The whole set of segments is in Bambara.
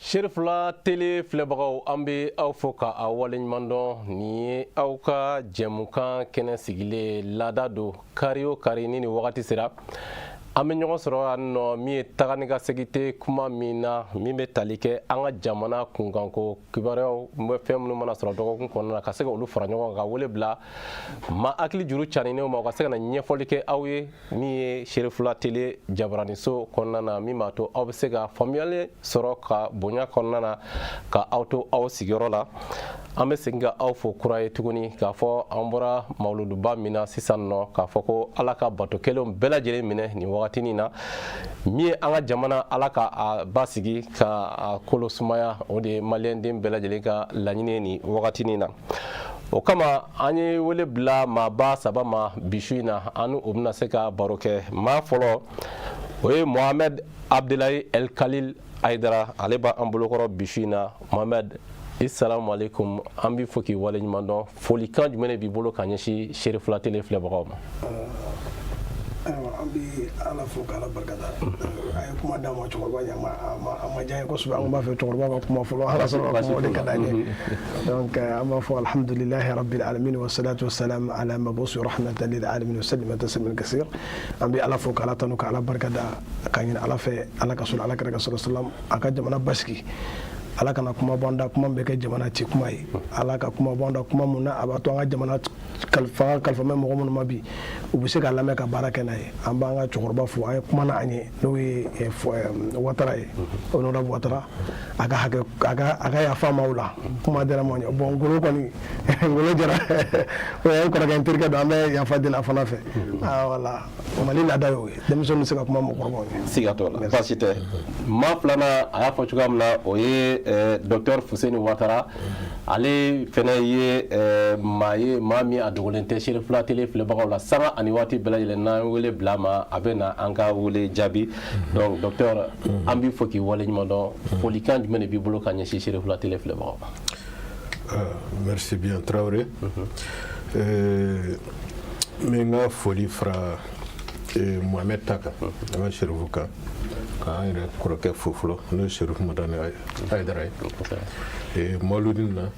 Serifula Télé filɛbagaw, an bɛ aw fo ka aw waleɲuman dɔn. Nin ye aw ka jɛmukan kɛnɛ sigilen laada don. Kari o kari ni nin wagati sera, an bɛ ɲɔgɔn sɔrɔ yan nɔ. Min ye taga ni ka segin tɛ kuma min na, min bɛ tali kɛ an ka jamana kunkanko kibaruyaw bɛ, fɛn minnu mana sɔrɔ dɔgɔkun kɔnɔna na, ka se ka olu fara ɲɔgɔn kan, ka wele bila maa hakili juru caninenw ma, u ka se ka na ɲɛfɔli kɛ aw ye. Min ye Serifula Télé jabaraniso kɔnɔna na, min b'a to aw bɛ se ka faamuyali sɔrɔ ka bonya kɔnɔna na, ka aw to aw sigiyɔrɔ la. An bɛ segin ka aw fo kura ye tuguni, k'a fɔ an bɔra mawuluduba min na sisan nɔ, k'a fɔ ko Ala ka bato kelenw bɛɛ lajɛlen minɛ nin wagatinin na. Min ye an ka jamana, Ala ka a basigi, ka a kolo sumaya, o de ye maliyɛnden bɛɛ lajɛlen ka laɲini ye nin wagatinin na. O kama, an ye wele bila maaba saba ma bi su in na, an ni o bɛna se ka baro kɛ. Maa fɔlɔ, o ye Mohamed Abdelayi El Khalil Aydara, ale b'an bolokɔrɔ bi su in na. Mohamed, assalamu alaikum, an b'i fo k'i waleɲuman dɔn. Folikan jumɛn de b'i bolo ka ɲɛsin Serifula Télé filɛbagaw ma? Ayiwa, an bɛ Ala fo k'Ala barikada. A ye kuma d'an ma, cɛkɔrɔba ɲɛ a ma diya n ye kosɛbɛ. An b'a fɛ cɛkɔrɔba ka kuma fɔlɔ, ala sɔrɔ ka kuma, o de ka d'an ye. Donc an b'a fɔ alhamdulilahi rabbil alamin, wa salatu wa salam ala mabusi rahmatan lil alamin, wa sallama tasliman kasir. An bɛ Ala fo k'Ala tanu k'Ala barikada, ka ɲini Ala fɛ, Ala ka sɔrɔ Ala kɛra ka sɔrɔ salam, a ka jamana basigi. Ala kana kuma bɔ an da, kuma bɛ kɛ jamana ci kuma ye. Ala ka kuma bɔ an da, kuma mun na a b'a to an ka jamana kalifa kalifa mɛ mɔgɔ minnu ma bi, u bɛ se ka lamɛn ka baara kɛ n'a ye. An b'an ka cɛkɔrɔba fo, an ye kuma na an ye, n'o ye Watara ye, honorable Watara. A ka hakɛ, a ka yafa maaw la, kuma diyara maaw ɲɛ. Bon, Ngolo kɔni, Ngolo Jara, o ye kɔrɔkɛ, n terikɛ don, an bɛ yafa deli a fana fɛ. Ah, voilà, Mali laada y'o ye, denmisɛnnin bɛ se ka kuma mɔgɔkɔrɔbaw ɲɛ. Siga t'o la, baasi tɛ. Maa filanan, a y'a fɔ cogoya min na, o ye docteur Fuseni Watara. Ale fɛnɛ ye maa ye, maa min a dogolen tɛ Serifula Télé filɛbagaw la. Sanga ani waati bɛɛ lajɛlen, n'an ye wele bila a ma, a bɛ na an ka wele jaabi. Donc docteur, an b'i fo k'i waleɲuman dɔn. Folikan jumɛn de b'i bolo ka ɲɛsin Serifula Télé filɛbagaw ma? Merci bien, Traoré. N bɛ n ka foli fara Mohamed ta kan, an ka Serifu kan, k'an yɛrɛ kɔrɔkɛ fo fɔlɔ, n'o ye Serifu Madani Hayidara ye. Mawuludi na,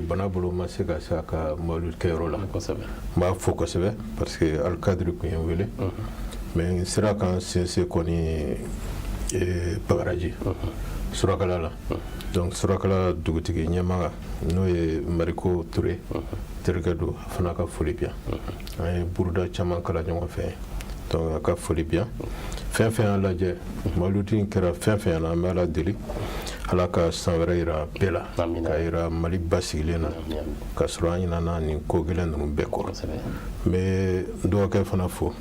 bana bolo ma se ka se a ka mawuludi kɛyɔrɔ la. N b'a fo kosɛbɛ parce que alikadiri tun ye n wele, mais n sera ka n sinsin kɔni Bagaraji Surakala la. Donc Surakala dugutigi ɲɛmaa, n'o ye Mariko Ture, terikɛ don, a fana ka foli bi yan. An ye buruda caman kala ɲɔgɔn fɛ, donc a ka foli bi yan. Fɛn fɛn y'an lajɛ, mawuludi in kɛra fɛn fɛn na, an bɛ Ala deli, Ala ka san wɛrɛ yira bɛɛ la, ka yira Mali basigilen na, ka sɔrɔ an ɲinana nin ko gɛlɛn ninnu bɛɛ kɔ. N bɛ n dɔgɔkɛ fana fo,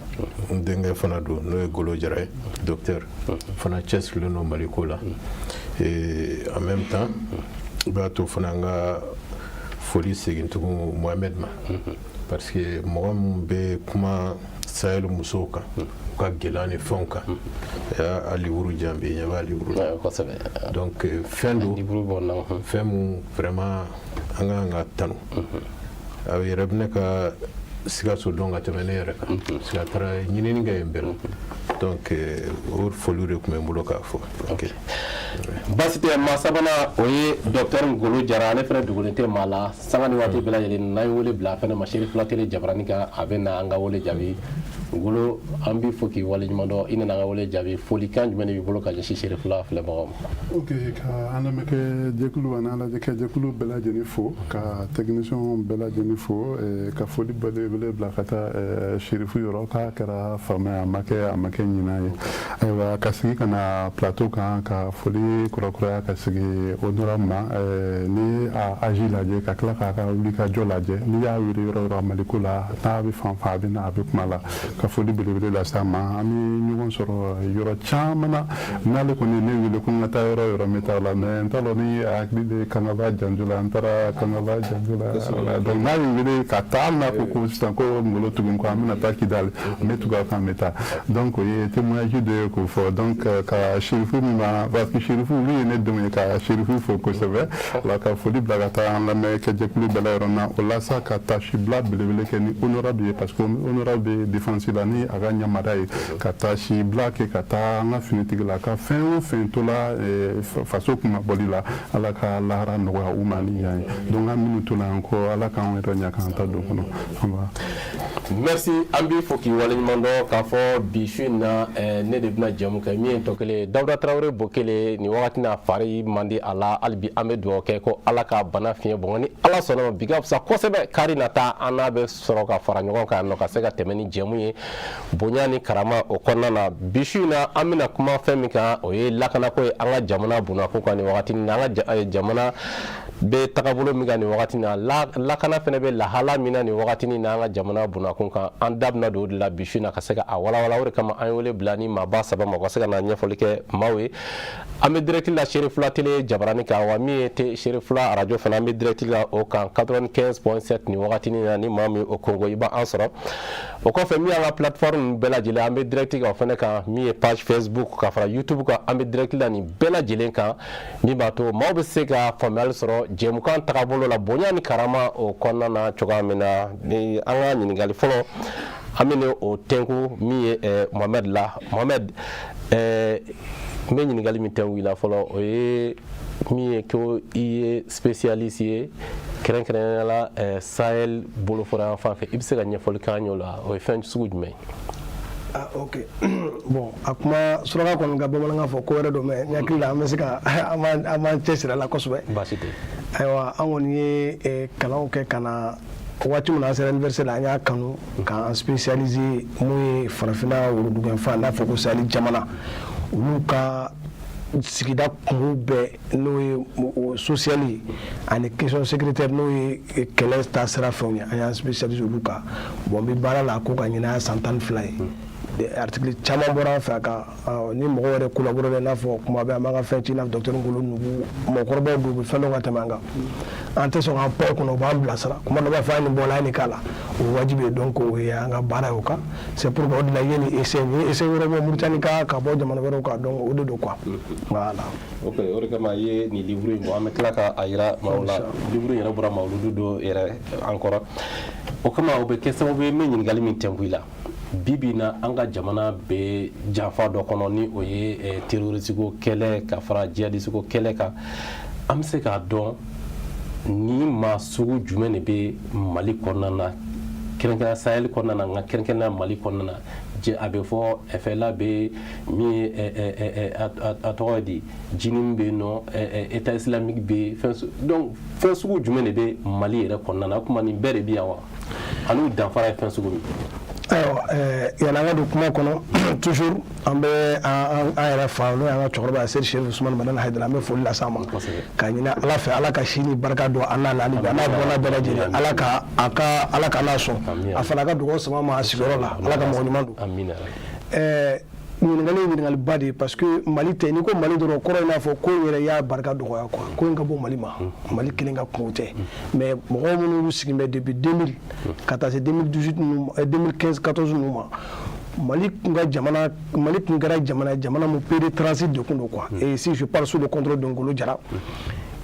n denkɛ fana don, n'o ye Golo Jara ye, docteur fana cɛsirilen don Mali ko la. En même temps, i b'a to fana n ka foli segin tugun Mohamed ma, parce que mɔgɔ min bɛ kuma Sahel musow kan, u ka gɛlɛya ni fɛnw kan, a livre jan bɛ ɲɛ b'a livre la. Donc fɛn don, fɛn mun vraiment an ka kan ka tanu. A yɛrɛ bɛ ne ka Sikaso dɔn ka tɛmɛ ne yɛrɛ kan, parce que a taara ɲinini kɛ yen bɛɛ la. Donc o foliw de tun bɛ n bolo k'a fɔ. Baasi tɛ. Maa sabanan, o ye docteur Ngolo Jara. Ale fana dogolen tɛ maa la. Sanga ni waati bɛɛ lajɛlen, n'an ye wele bila a fana ma Serifula Télé jabarani kan, a bɛ na an ka wele jaabi. Ngolo, an b'i fo k'i waleɲuman dɔn, i nana an ka wele jaabi. Folikan jumɛn de b'i bolo ka ɲɛsin Serifula filɛbagaw ma? Ok, ka an lamɛnkɛ jɛkulu ani an lajɛkɛ jɛkulu bɛɛ lajɛlen fo, ka technicien bɛɛ lajɛlen fo, ka foli belebele bila ka taa Serifu yɔrɔ, k'a kɛra faama ye, a ma kɛ, a ma kɛ ɲinan ye. Ayiwa, ka sigi ka na plateau kan, ka foli kurakuraya ka sigi honorable ma. Ni a âge lajɛ, ka tila k'a ka wulikajɔ lajɛ, n'i y'a wele yɔrɔ yɔrɔ Maliko la, n'a bɛ fan fan, a bɛ na, a bɛ kuma la, ka foli belebele lase a ma. An bɛ ɲɔgɔn sɔrɔ yɔrɔ caman na. N'ale kɔni ye ne wele ko n ka taa yɔrɔ yɔrɔ, n bɛ taa la, mais n t'a dɔn ni a hakili bɛ Kangaba janjo la, n taara Kangaba janjo la. Donc n'a ye n wele ka taa, hali n'a ko ko sisan ko Ngolo tugun ko an bɛna taa Kidali, n bɛ tugu a kan, n bɛ taa. Donc o ye témoignage dɔ ye k'o fɔ. Donc ka Serifu min b'an, parce que Serifu olu ye ne denw ye, ka Serifu fo kosɛbɛ la, ka foli bila ka taa an lamɛnkɛ jɛkulu bɛɛ la yɔrɔ na. O la sa, ka taasi bila belebele kɛ ni honorable ye, parce que honorable bɛ défense polisi la ni a ka ɲamada ye ka taasibila kɛ ka taa an ka finitigi la ka fɛn o fɛn tola faso kunmabɔli la, Ala ka lahara nɔgɔya u ma ni yan ye. Donc an minnu tola yan kɔ, Ala k'anw yɛrɛ ɲɛ k'an ta don kɔnɔ. Merci, an b'i fo k'i waleɲuman dɔn k'a fɔ bi su in na ne de bɛna jɛmu kɛ. Min ye tɔ kelen ye, Dawuda Tarawele Bokele, nin wagati n'a fari man di a la. Hali bi an bɛ dugawu kɛ ko Ala ka bana fiɲɛ bɔn. Ni Ala sɔnna ma, bi ka fisa kosɛbɛ. Kari nata, an n'a bɛ sɔrɔ ka fara ɲɔgɔn kan nɔ ka se ka tɛmɛ ni jɛmu ye bonya ni karama o kɔnɔna na. Bi su in na, an bɛna kuma fɛn min kan, o ye lakanako ye an ka jamana bunako kan nin wagati na. An ka jamana bɛ tagabolo min kan nin wagati na, lakana fana bɛ lahala min na nin wagati na an ka jamana bunakun kan, an da bɛna don o de la bi su in na ka se ka a walawala. O de kama an ye wele bila ni maaba saba ma, u ka se ka na ɲɛfɔli kɛ maaw ye. An bɛ direct la Seere Fula Télé jabarani kan wa min ye te Seere Fula arajo fana, an bɛ direct la o kan 95.7 nin wagati na. Ni maa min o kongo, i b'an sɔrɔ o kɔfɛ. Min y'an ka plateforme bɛɛ lajɛlen, an bɛ direct kan o fana kan. Min ye page Facebook ka fara YouTube kan, an bɛ direct la nin bɛɛ lajɛlen kan, min b'a to maaw bɛ se ka faamuyali sɔrɔ jɛmukan tagabolo la bonya ni karama o kɔnɔna na cogoya min na. Ni an ka ɲininkali fɔlɔ, an bɛ o tɛnku min ye Mohamed la. Mohamed, n bɛ ɲininkali min tɛnku i la fɔlɔ, o ye min ye ko i ye spécialiste ye kɛrɛnkɛrɛnnenya la Sahel bolofara yan fan fɛ. I bɛ se ka ɲɛfɔli k'an ye o la, o ye fɛn sugu jumɛn ye? Ah, ok, bon, a kuma suraka kɔni ka bamanankan fɔ ko wɛrɛ don, mais n hakili la an bɛ se ka an b'an cɛsiri a la kosɛbɛ. Baasi tɛ. Ayiwa, an kɔni ye kalanw kɛ ka na. Waati min na an sera université la, an y'a kanu k'an spécialiser mun ye farafinna woroduguyanfan n'a fɔ ko Sahel jamana, olu ka sigida kungo bɛɛ, n'o ye social ani question sécuritaire, n'o ye kɛlɛ ta sira fɛnw ye. An y'an spécialiser olu kan. Bon, n bɛ baara la ko ka ɲinɛ san 12 ye. Article caman bɔra an fɛ a kan ni mɔgɔw yɛrɛ collaborer, i n'a fɔ kuma bɛɛ an b'an ka fɛn ci, i n'a fɔ docteur Ngolo Nugu, mɔgɔkɔrɔbaw don, u bɛ fɛn dɔn ka tɛmɛ an kan. An tɛ sɔn k'an pan o kɔnɔ, u b'an bilasira. Kuma dɔ b'a fɔ a ye nin bɔ la, a ye nin k'a la, o ye wajibi ye. Donc o ye an ka baara ye o kan. C'est pourquoi o de la i ye nin essai, nin ye essai wɛrɛ bɔ Mauritanie kan ka bɔ jamana wɛrɛw kan. Donc o de don quoi, voilà. Ok, o de kama i ye nin livre in bɔ. An bɛ tila ka a yira maaw la. Livre in yɛrɛ bɔra mawuludu dɔ yɛrɛ an kɔrɔ. O kama o bɛ kɛ sababu ye, n bɛ ɲininkali min tɛnku i la bi bi na, an ka jamana bɛ janfa dɔ kɔnɔ, ni o ye terroriste ko kɛlɛ ka fara djihadiste ko kɛlɛ kan. An bɛ se k'a dɔn ni maa sugu jumɛn de bɛ Mali kɔnɔna na, kɛrɛnkɛrɛn Sahel kɔnɔna na, nka kɛrɛnkɛrɛnnenya Mali kɔnɔna na? A bɛ fɔ FLA bɛ min ye, a tɔgɔ ye di, JNIM bɛ yen nɔ, État islamique bɛ yen. Donc fɛn sugu jumɛn de bɛ Mali yɛrɛ kɔnɔna na? O tuma nin bɛɛ de bɛ yan wa? Ani danfara ye fɛn sugu min? Ayiwa, yanni an ka don kuma kɔnɔ, toujours an bɛ an yɛrɛ fa, n'o y'an ka cɛkɔrɔba Seyidi Cherif Ousmane Madani Hayidara, an bɛ foli las'a ma ka ɲini Ala fɛ, Ala ka si ni barika don an n'a hali bi, an n'a bɔnna bɛɛ lajɛlen. Ala ka a ka Ala ka n'a sɔn, a fana ka dugawu sama ma a sigiyɔrɔ la. Ala ka mɔgɔ ɲuman don. Ɲininkali ye ɲininkaliba de ye, parce que Mali tɛ, n'i ko Mali dɔrɔn, kɔrɔ i n'a fɔ ko in yɛrɛ y'a barika dɔgɔya quoi. Ko in ka bɔ Mali ma, Mali kelen ka kungo tɛ, mais mɔgɔ minnu y'u sigi bɛ depuis 2000 ka taa se 2018 ninnu, 2015, 14 ninnu ma, Mali kun ka jamana, Mali kun kɛra jamana, jamana mun pays de transit de kun don quoi. Et si je parle sous le contrôle de Ngolo Jara,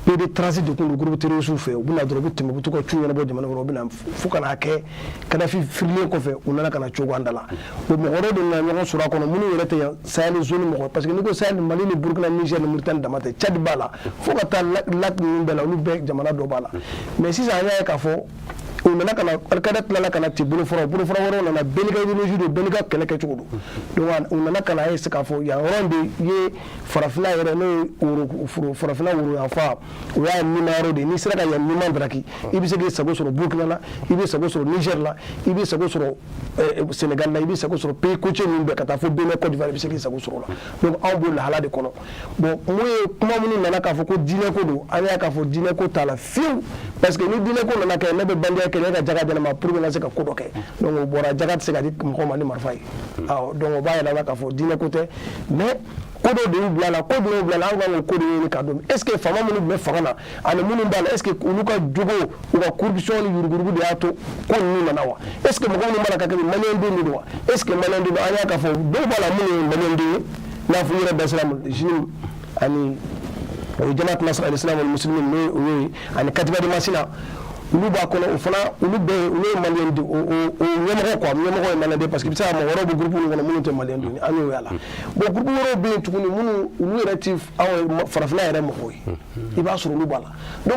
pays de transit de kun don groupe terroriste fɛ. U bɛna dɔrɔn, u bɛ tɛmɛ, u bɛ t'u ka cu ɲɛnabɔ jamana kɔnɔ, u bɛ na fo ka n'a kɛ Kadafi firilen kɔfɛ, u nana ka na cogo an da la. O mɔgɔ wɛrɛw de nana ɲɔgɔn sɔrɔ a kɔnɔ, minnu yɛrɛ tɛ yan Sahel zone mɔgɔ, parce que n'i ko Sahel, Mali ni Burukina, Niger ni Mauritanie dama tɛ, Tchad b'a la, fo ka taa lac ninnu bɛɛ la, olu bɛɛ jamana dɔ b'a la. Mais sisan an y'a ye k'a fɔ u nana ka na, Al-Qaïda tilala ka na ten, bolofara bolofara wɛrɛw nana, bɛɛ n'i ka idéologie don, bɛɛ n'i ka kɛlɛ kɛcogo don. Donc u nana ka na ye k'a fɔ yan yɔrɔ de ye farafinna yɛrɛ, n'o ye farafinna woroyanfan, o y'a nima yɔrɔ de ye. N'i sera ka yan nima daraki, i bɛ se k'i sago sɔrɔ Burukina la, i bɛ sago sɔrɔ Niger la, i bɛ sago sɔrɔ Sénégal la, i bɛ sago sɔrɔ pays côtier ninnu bɛɛ, ka taa fo Benin, Côte d'Ivoire, i bɛ se k'i sago sɔrɔ o la. Donc anw b'o lahala de kɔnɔ. Bon, mun ye kuma minnu nana k'a fɔ ko diinɛ ko don, an y'a k'a fɔ diinɛ ko t'a la fiyewu, parce que ni diinɛ ko nana kɛ, ne bɛ bandiya kɛ, ne ka jaga di ne ma pour que n ka se ka ko dɔ kɛ. Donc o bɔra, jaga tɛ se ka di mɔgɔ ma ni marifa ye. Awɔ, donc o b'a yira la k'a fɔ diinɛ ko tɛ, mais ko dɔ de y'u bila la, ko dɔ y'u bila la. An kan k'o ko de ɲini k'a dɔn. Est ce que faama minnu tun bɛ fanga na ani minnu b'a la, est ce que olu ka jogo, u ka corruption ni yuruguyurugu de y'a to ko ninnu nana wa? Est ce que mɔgɔ minnu b'a la ka kɛ maliyɛn den de don wa? Est ce que maliyɛn den don? An y'a k'a fɔ dɔw b'a la minnu ye maliyɛn den ye, i n'a fɔ i yɛrɛ da sera JNIM ani o ye Jamaat Nasr al-Islam wal Muslimin, n'o ye ani Katiba de Masina. Olu b'a kɔnɔ, o fana, olu bɛɛ, olu ye maliyɛn de, o ɲɛmɔgɔ quoi, ɲɛmɔgɔ ye maliyɛn de, parce que i bɛ se ka mɔgɔ wɛrɛw bɛ groupe minnu kɔnɔ minnu tɛ maliyɛn de, an y'o y'a la. Bon, groupe wɛrɛw bɛ yen tuguni minnu, olu yɛrɛ ti anw farafinna yɛrɛ mɔgɔw ye, i b'a sɔrɔ olu b'a la. Donc